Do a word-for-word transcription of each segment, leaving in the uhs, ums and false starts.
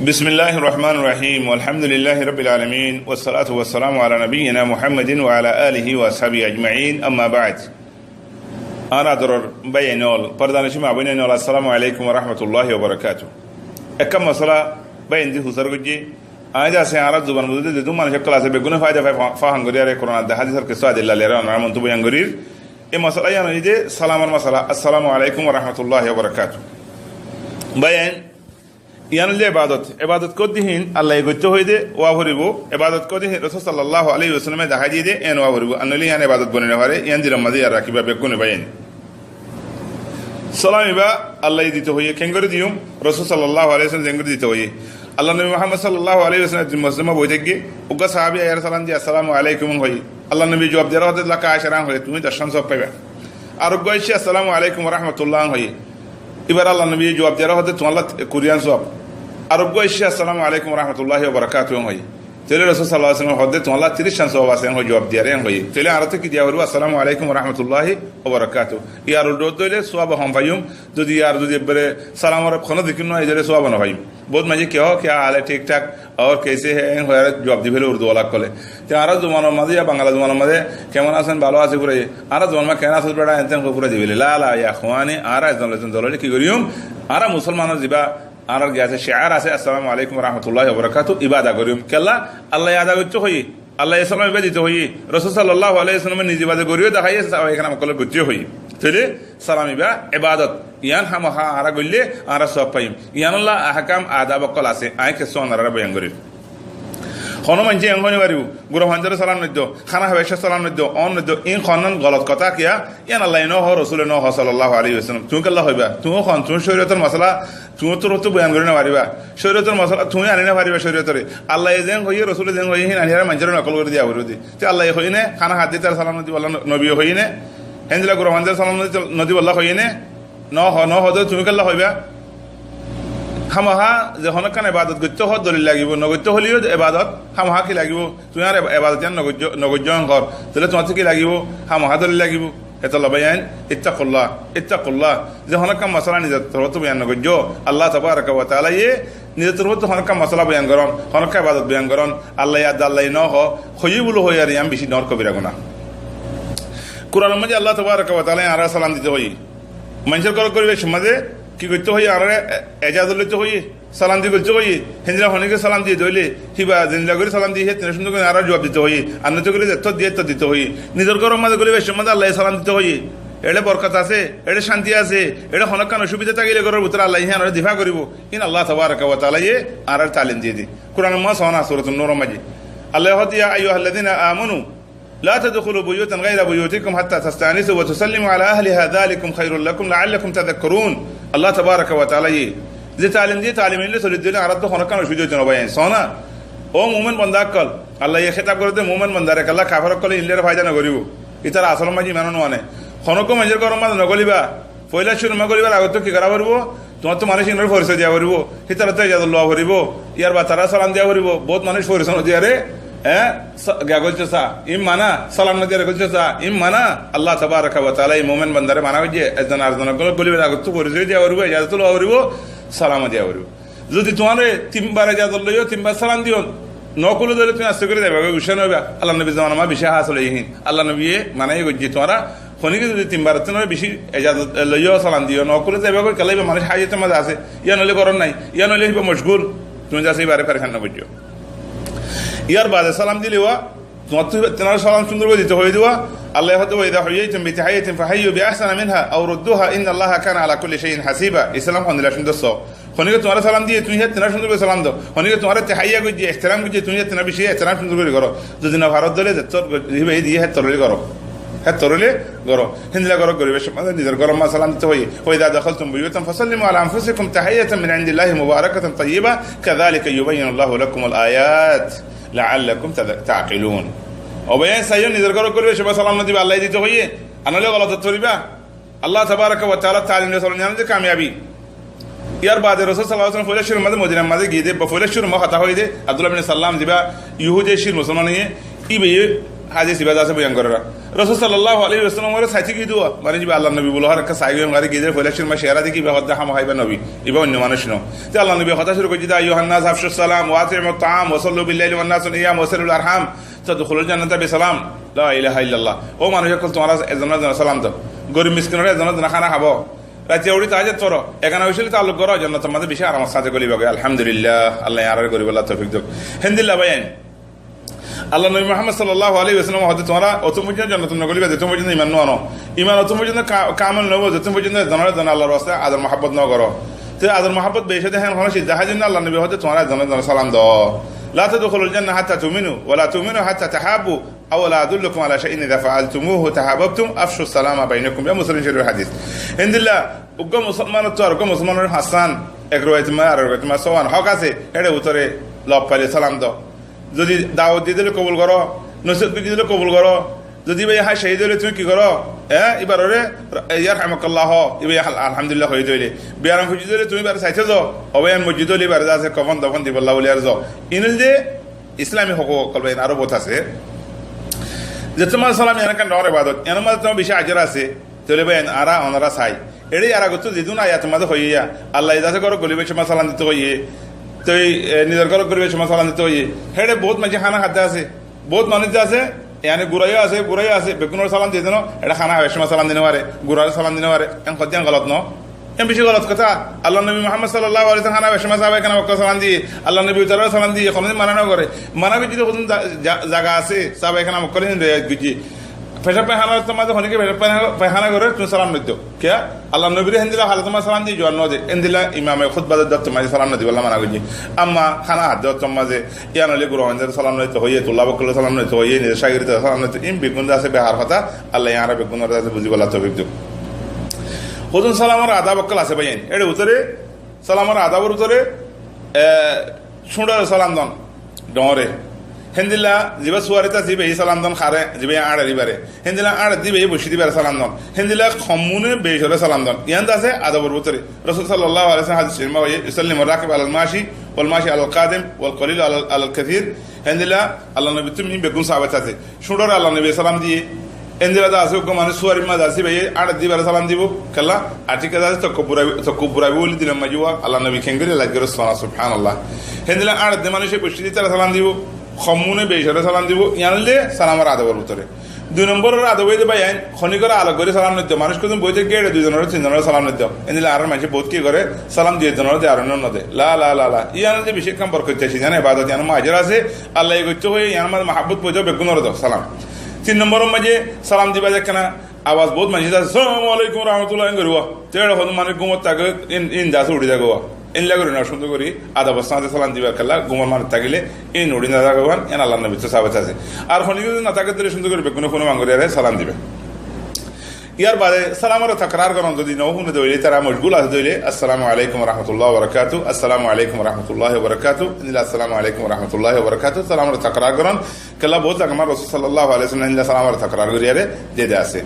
بسم الله الرحمن الرحيم. والحمد لله رب العالمين. والصلاة والسلام على نبينا محمد وعلى آله وأصحابه أجمعين. أما بعد. Añár adoror báiyain ókkol, fordanocin maa bóinain ókkol, assalamu alaikum wa rahmatullahi wa barakatuhu. Ekkán mosala báiyain di fusár goijjé. Añí de asé, añárar zuban buzóde zedún manúic ókkol asé, beggúne faida fai, fa-, faham gorí, ar e Kuran ar hádisor kessú adilla loi añárar montu boyan gorír. E mosala yián óilde salamor mosala. Assalamu alaikum wa rahmatullahi wa barakatuhu. Báiyain, yián óilde ebadot. Ebadot hoódde híin Allaye goittó hoiyé dé ówa foribó. Ebadot hoódde híin Rosul sallallahu alaihi wasallame dahái diyé dé eén ówa foribó. Ar noóile yián ebadot boni nofaré. Yián dilor mazé yad rakíba beggúne báiyain. Salam ibá Allaye dito hoiyé. Keéngorí diyum? Rosul sallallahu alaihi wasallam zeéngorí dito hoiyé. Allar nobi Muhammad sallallahu alaihi wasallam ek din mosjidot boói táikke, uggúa sahábi aiyóre salam diyé, "Assalamu alaikum" hoiyé. Allar nobiye juab diyaré hoódde, "Laka ashara" hoiyé, tuñí doccán sóab faibá. Ar uggúa aiccé, "Assalamu alaikum wa rahmatullah" hoiyé. Ibáre Allar nobiye juab diyaré hoódde, "Tuáñlla kuri án sóab." Ar uggúa aiccé, "Assalamu alaikum wa rahmatullahi wa barakatuhu" hoiyé. Tóile Rosul sallallahu alaihi wasallam hoódde, "Tuáñlla tiríc án sóab asé" hoiyé, juab diyaré hoódde. Tóile añára toi ki diya foribó? "Assalamu alaikum wa rahmatullahi wa barakatuhu." Yar uldhe óile sóab hom faiyum, zodi yar zodi ebbere salamor honó zikir no aiyé, tóile sóab no faiyum. Bout maincé kiyá, kiyá hál hai, thík thák, aur kaise hai, eén hoiyóre juab di féle Urdu wala ókkole. Te añárar zubanor mazé ya Bangla zubanor mazé, "Kemon asón?" "Bála así" fúrai. Añárar zubanor mazé "Kemon asón bera?" eén teén hoó fúrai dibálla. La, la, ya ikhwani, añára ezon loizon dol óile ki goijjum? Añárar musolmanor zibá añárar giyé asé, ciar asé, "Assalamu alaikum wa rahmatullahi wa barakatuhu", ibá ada goijjum. Kiyólla? Allaye ada goittó hoiyé. Allaye salam ibá dito hoiyé, Rosul sallallahu alaihi wasallame nize ibá gorí dahái diyé, sahába keram ókkole goittó hoiyé. Tóile salam ibá ebadot. Yián hámaha añára goille añára sóab faiyum. Yiánolla ahkam adab ókkol asé, añí kessú onoráre boyan gorír. Honó maincé eén hoi no faribó, gura fuainore salam no do, hána háibar cómot salam no do, on no do, iín hoón golot hotá. Kiyá? Yián Allaye no hoó, Rosule no hoó sallallahu alaihi wasallam. Tuñí kiyólla hoibá? Tuñí hoón, tuñí córiyotor mosala tuñí tor fottu boyan gorí no faribá. Córiyotor mosala tuñí aní no faribá córiyotore. Allaye zeén hoiyé, Rosule zeén hoiyé, híin aníyaré maincóre nokol gorí diya foribó dé. Te Allaye hoiyé né hána hádde tará salam no dibolla, nobiye hoiye né? Héndilla gura fuainore salam no di-, no dibolla hoiyé né? No hoó, no hoó dé tuñí kiyólla hoibá? Hámaha ze honókkán ebadot goittó hoó dolil lagibó, no goittó hoileyo ebadot hámaha ki lagibó? Tuñí ar eba-, ebadot yián no goijjó, no goijjó eén hoór. Tóile tuáñttu ki lagibó? Hámaha dolil lagibó. Hétolla báiyain, ittaqullah, ittaqullah. Ze honókkán mosala nizor torfóttu boyan no goijjó, Allah tabaraka wa taalaye nizor torfóttu honókkán mosala boyan goron, honókkán ebadot boyan goron, Allaye adde Allaye no hoó, hoiyé buli hoiyóre yián bicí doñr kobira guná. Kuranor mazé Allah tabaraka wa taalaye añára salam dito hoiyé. Maincór górot goríbar cómot ki goittó hoiyé? Añára e-, ejazot loitó hoiyé. Salam di goittó hoiyé. Héndilla honíkka salam diyé dé óile, híba zendilla gorí salam diyé, híyar ttún cúndor gorí añára juab dito hoiyé. Ar noóile gorí zettót diyé, zettót dito hoiyé. Nizor góror mazé goríbar cómot Allaye salam dito hoiyé. Eçé borkot asé, eçé cánti asé, eçé honókkán osubida tákile góror bútore Allaye híyanore difa goríbo. Híin Allah tabaraka wa taalaye añáráre talim diyé dé. Kuranor mazé soó na, Suratun Nuror mazé Allaye hoódde, "Ya ayyuhallazina amanu, la tadkhulu buyutan ghayra buyutikum hatta tasta'nisu wa tusallimu ala ahliha, dhalikum khayrun lakum la'allakum tadhakkarun." Allah tabaraka wa taalaye ze talim diyé, talim illa solidde óile añárattú honókkán osubida óito no, báiyain. Soó na, ó mumin bonda ókkol, Allaye hétab gorédde mumin bondare, kiyólla kafer ókkole íllare faida no goríbo. Ítara asolor mazé iman no ané. Honókkán maincór góror mazé no góliba. Foila cúrur mazé gólibar agottú ki gorá foribó? Tuáñttú manúic ínore forisoi diya foribó. Hítarattu ejazot lowa foribó. Yar baade tará salam diya foribó. Bout manúic forisoi no diyaré, e, sa-, giya góilto sa. Ín mana, salam no diyaré góilto sa. Ín mana, Allah tabaraka wa taalaye mumin bondare mana goijjé, ezon arzon ókkole gólibar agottú forisoi diya foribó, ejazot lowa foribó, salam diya foribó. Zodi tuáñre tin bar ejazot loiyó, tin bar salam diyó, no kúle dé óile tuñí asté gorí zaiba goi, guccá no óiba. Allar nobir zomanat mazé bicí hásil óiye híin. Allar nobiye mana goijjé tuáñra honíkka zodi tin bar ttún bicí ejazot loiyó, salam diyó, no kúle zaiba goi, kiyólla íba manúic háiyator mazé asé, yá noóile górot nái, yá noóile íba mocgul, tuñí zase íbare ferecán no goijjó. Yar baade salam dile wa, tuáñttú íba ttún salam cúndor gorí dito hoiyé dé wa, Allaye hoódde, "Wa idha huyyitum bi tahiyyatin fahayyu bi ahsana minha aw rudduha inna Allaha kana ala kulli shay'in hasiba." Islam hondilla cúndor soó. Honíkka tuáñre salam diyé, tuñí híyar ttún cúndor gorí salam do. Honíkka tuáñre tahiyya goijjé, ihteram goijjé, tuñí híyar ttún bicí ihteram cúndor gorí goró. Zodi no faró dé óile zettót go-, híba diyé héttor óile goró. Héttor óile goró. Héndilla górot goríbar cómot nizor góror mazé salam dito hoiyé. "Wa idha dakhaltum buyutan fasallimu ala anfusikum tahiyyatan min indillahi mubarakatan tayyiba, kadhalika yubayyinullahu lakumul ayat la'allakum ta-, ta'qilun." Ó báiyain, saiyó nizor górot goríbar cómot salam no diba, Allaye dito hoiyé. Ar noóile golot óit foriba. Allah tabaraka wa taala talim loi solon yián óilde kamiyabi. Yar baade Rosul sallallahu alaihi wasallam foila cúrur mazé Modinar mazé giyé dé, ba foila cúrur mazé hotá hoiyé dé, Abdullah bin Salam zibá Yahudi cíl musolman óiye, íbaye Hádis ibá asé boyan gorér. Rosul sallallahu alaihi wasallam ore saité ki duwa, mane ibá Allar nobi buli hoór ekká sai giyé, mane giyé de foila cúru ma cehera deki ibá hoódde ham haiba nobi, ibá oinno manúc no. Te Allar nobi hotá cúru goijjé de, "Ayyuhan nas afshus salam wa at'imut ta'am wa sallu bil laili wan nasu niyam wa silul arham tadkhulul jannata bi salam." La ilaha illallah. Ó manúc ókkol, tuáñra ezone ezone salam do. Gorib miskinore ezone ezone hána hábo. Raite uçí tahajjud foro. Egana ucíli taalluk goró, jonnotor mazé beci aramor sáñte goliba goi. Alhamdulillah, Allah ye añáre goribolla toufik douk. Héndilla báiyain, Allar nobi Muhammad sallallahu alaihi wasallam hoódde, tuáñra otún foijjonto jonnot no goliba, zetún foijjonto iman no ano. Iman otún foijjonto ka-, kamil no óibo, zetún foijjonto ezone ezone Allar waste ador muhabbot no goró. Te ador muhabbot beci de hén hono ciz, zahar zonno Allar nobi hoódde, tuáñra ezone ezone salam do. La tadkhulul jannata hatta tu'minu, wa la tu'minu hatta tahabbu, "Awala adullukum ala shay'in idha fa'altumuhu tahabbtum, afshu salama bainakum." Ibá Muslim Shorif or hádis. Héndilla, uggwá musolmanottu ar uggwá musolmanor hásan, ek ruwayat ot mazé ar ek ruwayat ot mazé sówan hók asé, héçe bútore lof faile salam do. Zodi dawot diyé de óile kobul goró, nosihot goijjé de óile kobul goró, zodi ibá háiccá óiye de óile tuñí ki goró? E, ibár ore, "Yarhamukallah" hoó, ibá al-, alhamdulillah hoiyé de óile. Biyaram foijjé de óile tuñí ibáre saité zo, ó báiyain mojjé de óile ibáre de asé kofon dofon dibolla buli ar zo. Iín óilde Islami hokuk ókkol báiyain aró bout asé. Zettót mazé salam yián ekkán dhoóñr ebadot, yiánor mazé zettót beci ajor asé, tóile báiyain añára onora sai. Eçé yar agottú zedún ayator mazé hoiyé, Allah ye de asé górot golibar cómot salam dito hoiyé, toi, e, nizor górot golibar cómot salam dito hoiyé. Héçe bout maincé hána hádde asé, bout manúic de asé, yáni gura yó asé, bura yó asé, beggúnore salam diyé de no, eçé hána háibar cómot salam di no fare, gurare salam di no fare, en hoddé en golot no. En beci golot hotá. Allar nobi Muhammad sallallahu alaihi wasallam hána háibar cómot sáhaba keram ókkol salam diyé, Allar nobi tarare salam diyé, honodin mana no goré. Mana goijjé de hodún za-, za-, zaga asé, sáhaba keram ókkol in riyayot goijjé. Fecab faihánar mazé honókiyé fecab faihána, faihána goré, tuñí salam no do. Kiyá? Allar nobire héndilla halotor mazé salam diyé, zuan no de. Héndilla imame khutba de ottót mazé salam no dibolla mana goijjé. Amma hána hádde ottót mazé, yián óile gura ókkole salam no dito hoiyé, tullab ókkole salam no dito hoiyé, nizor cágirde salam no dito, iín beggún de asé behar hotá, Allah ye añára beggúnore de asé buzibolla toufik douk. Hodún salamor adab ókkol asé báiyain. Ér bútore, salamor adabor bútore, e, cúñçore salam don, dhoóñre. Héndilla zibá suwarit asé íbaye salam don háre, zibá añçer íbare. Héndilla añçer de íbaye boiccé de íbare salam don. Héndilla hommúne becore salam don. Yián de asé adabor bútore. Rosul sallallahu alaihi wasallam hádis córif ot hoiyé, "Yusallimu rakib alal mashi, wal mashi alal qadim, wal qalilu alal, alal kathir." Héndilla Allar nobittú iín beggún sábit asé. Cúñçore Allar nobiye salam diyé. Héndilla de asé uggwá manúic suwarir mazé asé íbaye añçer de íbare salam dibo. Kiyólla, athíka de asé tokkubbur aibo, tokkubbur aibo buli dilor mazé uwá, Allar nobi keéngori elaj goré, subhanallah. Héndilla añçer de manúice boiccé de ítare salam dibo. Hommúne becore salam dibo. Yián óilde salamor adabor bútore. Dui nombor adab óilde báiyain, honíkore alok gorí salam no do. Manúic hodún boói táke, éçe dui zonore tin zonore salam no do. Héndilla añárar maincé boóut ki goré, salam dui zonore de, ar no de. La, la, la, la. Yián óilde beci ekkán borkot asé, yián ebadot, yián mazé ajor asé, Allah ye goitté hoiyé, yián mazé muhabbot foida beggúnore do salam. Tin nombor mazé salam diba de ekkán abas boóut maincé de asé, "Assalamu alaikum wa rahmatullah" en goríbo. Te éçe hodún manúic gúmot táke, in, in de asé uçí zagói. Endilla gorí no, cúndor gorí adabor sáñte salam diba, kiyólla gúmor manúic tákile in uçí no zagói, yián Allar nobittú sábit asé. Ar honíkka zodi no táke, tóile cúndor gorí beggúne fúne man gorí aré salam diba. Yar baade salamore tokrar goron, zodi no fúne de óile, tara mocgúl asé de óile, "Assalamu alaikum wa rahmatullahi wa barakatuh, assalamu alaikum wa rahmatullahi wa barakatuh", endilla "Assalamu alaikum wa rahmatullahi wa barakatuh", salamore tokrar goron. Kiyólla boóut zagat Rosul sallallahu alaihi wasallam endilla salamore tokrar gorí aré de de asé.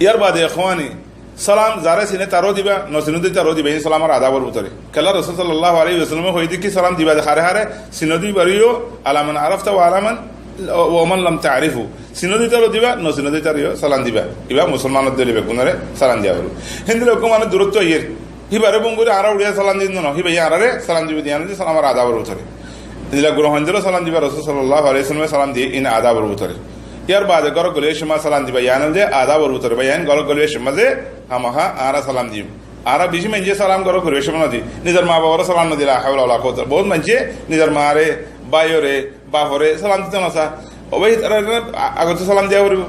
Yar baade, ikhwani, salam zare sine taró diba, no sine de taró diba, iín salamor adabor bútore. Kiyólla Rosul sallallahu alaihi wasallame hoiyé de ki, salam diba de háre háre, sine de íbareyó, "Ala man arafta wa ala man, wa man lam ta'rifu." Sine de ítareyó diba, no sine de ítareyó salam diba. Ibá musolmanor de óile beggúnore salam diya foribó. Héndilla uggwá manúic duróttu aiyér, híbare fúne gorí añára uçí salam diyum no, híbaye añárare salam dibo de, yián óilde salamor adabor bútore. Endilla gura hoindóre salam diba, Rosul sallallahu alaihi wasallame salam diyé, iín adabor bútore. Yar baade górot golibar cómot salam diba, yián óilde adabor bútore, báiyain, górot golibar cómot de hámaha añára salam diyum. Añára beci maincé salam górot golibar cómot no di. Nizor ma babore salam no di, la hawla wala quwwata. Boóut maincé nizor mare, báiyore, bafore salam dito no sa. Ó bái, tarare a-, agottú salam diya foribó.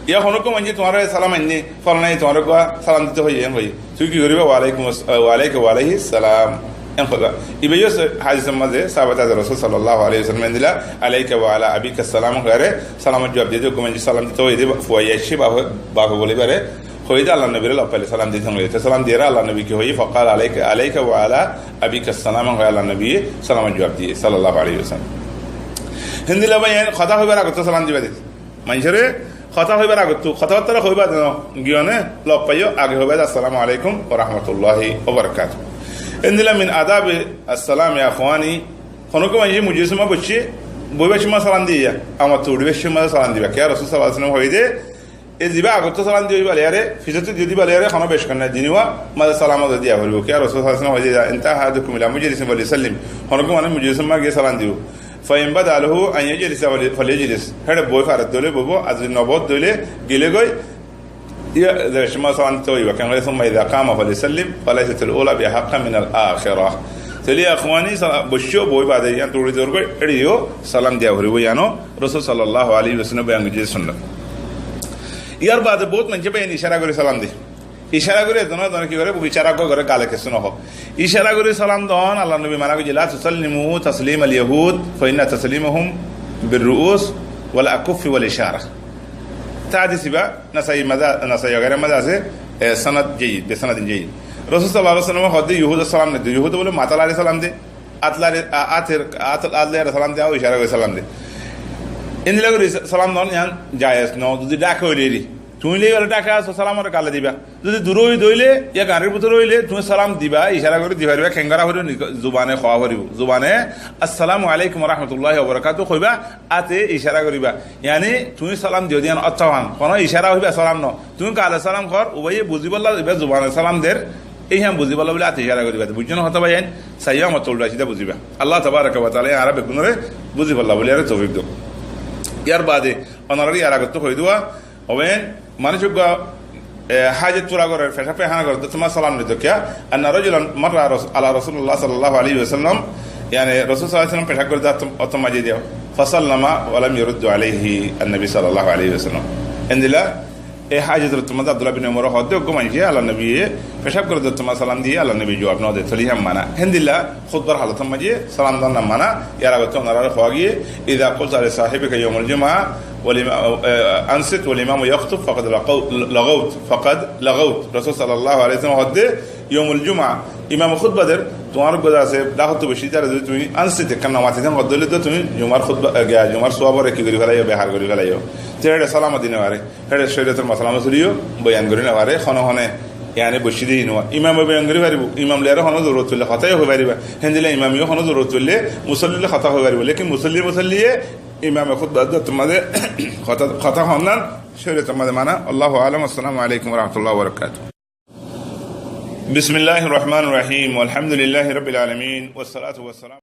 Yá honó uggwá maincé tuáñre salam ainné, folanaye tuáñre uggwá salam dito hoiyé, en hoiyé. Tui ki goríba? "Wa alaikum as-, wa alaika wa alaihi salam." En hoiba. Ibáye hádisor mazé sábit asé, Rosul sallallahu alaihi wasallam endilla, "Alaika wa ala abika salam" hoiyaré salamor juab diyé de, uggwá maincé salam dito hoiyé de, fuaye aiccé, bafe, bafe bóli ibáre hoiyé de, Allar nobire lof faile salam dito hoiyé. Te salam diyaré Allar nobi ki hoiyé? "Faqala alaika, alaika wa ala abika salam" hoiyé, Allar nobiye salamor juab diyé, sallallahu alaihi wasallam. Héndilla báiyain, hotá hoibar agottú salam diba de. Maincóre hotá hoibar agottú, hotábattá hoiba de no, giyóne lof faiyó, age hoiba de, "Assalamu alaikum wa rahmatullahi wa barakatuh." Héndilla min adabi assalam, ya ikhwani, honó uggwá maincé mojlisot boiccé, Boibar cómot salam diya, agottú uçíbar cómot salam diba. Kiyá Rosul sallallahu alaihi wasallam hoiyé de, e ziba agottú salam diya óiba leyaré, fisóttu diya óiba leyaré, hono bec nai, dinúa mazé salam diya foribó. Kiyá Rosul sallallahu alaihi wasallam hoiyé de, "Intaha ahadukum ila majlisin falyusallim." Honó ki manúic majlisor mazé giyé salam dibo. "Fa in bada lahu an yajlisa fal-, falyajlis." Héçe boi fare de óile boibo, ar zodi no boi de óile gile goi, Iya, de cómot salam dito óibo, ken hoilé, "Summa idha qama falyusallim, falaysatil ula bi ahaqqa minal akhirah." Tóile, ya ikhwani, sala-, boiccó, boi bade, yián tuçi dór goi, eçeyó salam diya foribó, yiáno Rosul sallallahu alaihi wasallam boyan goijjé sunnot. Yar bade bout maincé bái icára gorí salam de. Icára gorí, ezone ezone ki goré, boi icára gorí, gale kessú no hoó. Icára gorí salam don, Allar nobi mana goijjé, "La tusallimu taslimal yahud, fa inna taslimahum bir ru'us wal akuffi wal ishara." Tá hadis ibá Nasai mazé, Nasai wagaira mazé asé, e, sanad jayyid, be sanadin jayyid. Rosul sallallahu alaihi wasallam hoó de Yahudor salam no de, Yahud bóle matá lari salam de, át lari, a-, áter, át, át lari salam de, au icára gorí salam de. Endilla gorí sa-, salam don yián jaiz no, zodi dháka óile eri. Tuñí loi gole dháka asó, salamoré gale diba. Zodi duré ói de óile, ya garir bútore óile, tuñí salam diba, icára gorí di fariba, kengóri fariba, ni-, zubane hoó faribo. Zubane, "Assalamu alaikum wa rahmatullahi wa barakatuh" hoiba, áte icára goríba. Yáni, tuñí salam diyo de yián ortó yián. Hono icára óiba salam no. Tuñí gale salam hoór, ubaye buzibálla, ibá zubane salam der, ei yián buzibálla bóli áte icára goríba. Buijjó né hotá bái ain? Saiyó añáttú ulda sidá buziba. Allah tabaraka wa taala añára beggúnoré buzibálla bóli añáre toufik dók. Yar bade, onorare yar agottú hoi duwa, Óben, manúic uggúa, e, hájot fura gorer, fecáb fáikana gorer, de tuáñra salam nito kiyá? Anna rajulan marra ras-, ala Rasulillah sallallahu alaihi wasallam, yáni Rosul sallallahu alaihi wasallam fecáb gorer de ottót, ottót mazé diya. Fasallama wa lam yaruddu alaihi an-nabi sallallahu alaihi wasallam. Endilla, e hájot ottót mazé Abdullah bin Umar hoó de uggúa maincé Allar nobiye fecáb gorer de ottót mazé salam diye, Allar nobiye zuab no de, tóile yián mana. Héndilla, Kútbar halotor mazé salam don na mana, yar agottú onoráre hoó giyé, "Idha qulta li sahibika yawmal jumu'a wal ima-, eh, ansit wal imamu yakhtub faqad lagaw-, lagawt, faqad lagawt." Rosul sallallahu alaihi wasallam hoó de, yawmul jumu'a, imame kútba der, tuáñr uggúa asé, dhákottú boiccé tarare zodi tuñí ansit, ekkán no mati de hoó de óile to tuñí jumuar kútba, eh, jumuar suwabore ki gorí félaiyo, behar gorí félaiyo. Te ére salam di no fare. Héçe córiyotor masála masáiliyó boyan gorí no fare, hone hone, yáni boiccé de híin. Imame boyan gorí faribó, imam loiyaré hono zorurot óile hotá yó hoi faribá. Héndilla imame yó hono zorurot óile musolli loi hotá hoi faribó. Lekin musolli, musolliye imame kútba de ottót mazé hotá, hotá hoón nan córiyotor mazé mana. Allahu a'lam. Assalamu alaikum wa rahmatullahi wa barakatuh. Bismillahir rahmanir rahim. Walhamdulillahi rabbil alamin. Wassalatu wassalam